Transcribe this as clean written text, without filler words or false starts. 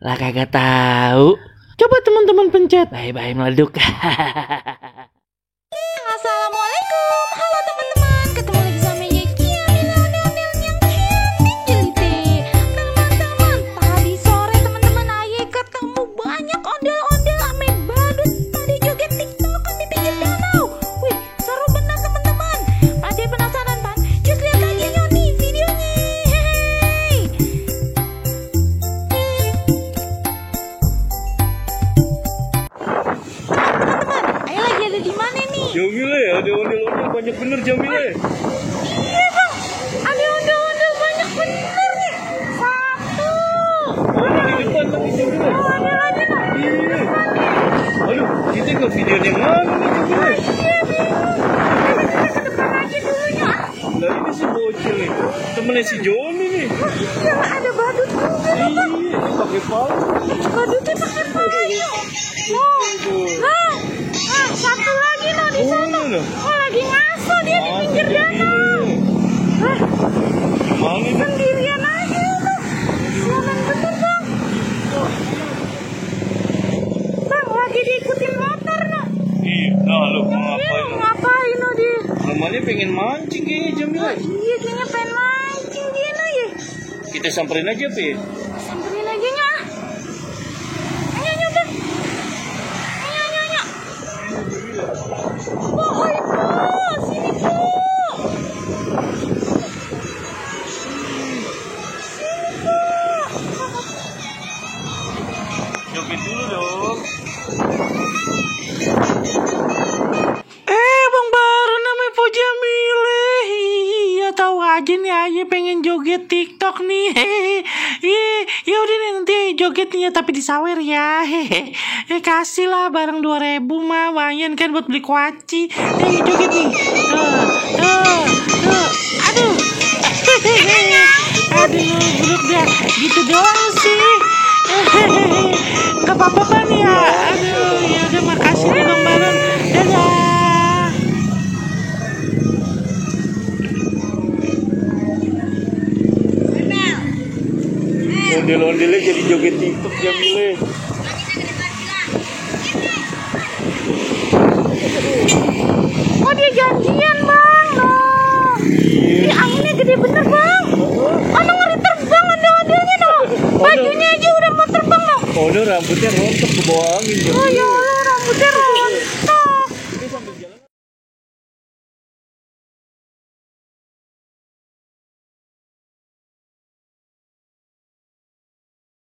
Lah kagak tahu. Coba teman-teman pencet. Bye-bye meleduk. Assalamualaikum, halo teman-teman. Ketemu lagi sama Yeki ondel-ondel yang cantik jeliti. Teman-teman, tadi sore teman-teman Aye ketemu banyak ondel-ondel ame badut tadi joget tiktokan di pinggir danau. Wih, seru benar teman-teman. Pasti penasaran kan? Cus lihat aja Nyoni videonya. Hehehe. Teman-teman, Aye lagi ada di mana nih? Jamile, ada ondel-ondel banyak bener Jamile. Iya bang, ada ondel-ondel banyak bener nih. Satu. Ada di depan tapi Jamile. Oh, ada lagi lah. Iya. Aduh, kita ke video yang mana nih Jamile? Iya bingung. Kita ke depan aja dulunya. Nah ini si bocil nih, temennya si Joni nih. Iya ada badut juga. Iya, dia pakai palu. Badutnya pakai palu. Nah, satu lagi loh di sana. Oh lagi ngaso dia di pinggir danau. Mana nih? Sendirian aja loh. Sialan bener bang. Bang lagi diikutin motor loh. Iya, nah lu mau Iya, ngapain? ngapain lo dia? Namanya pengen mancing kayaknya Jamile. Iya kayaknya pengen mancing dia nih ya. Kita samperin aja, Pit. Samperin aja nya. Ayo bang. Ayo. Oh ibu, sini bu. Sini bu. Joget dulu dong. Bang baru namanya Po Jamile. Iya tahu aja nih Aye pengen joget TikTok nih. Ya udah nih nanti jogetnya tapi disawer ya. Kasih lah barang 2.000 mah lumayan kan buat beli kuaci. Joget nih. Tuh. Aduh. Aduh, buruk dah. Gitu doang sih. Gak apa-apa Bang ya. Aduh, ya udah makasih nih Bang Baron. Dadah. Ondel-ondelnya jadi joget TikTok Jamile. Oh dia janjian bang. Loh. Ih anginnya gede bener bang. Oh ngeri terbang ondel-ondelnya dong. Bajunya aja udah mau terbang dong. Oh, udah rambutnya rontok ke bawah angin. Oh ya Allah rambutnya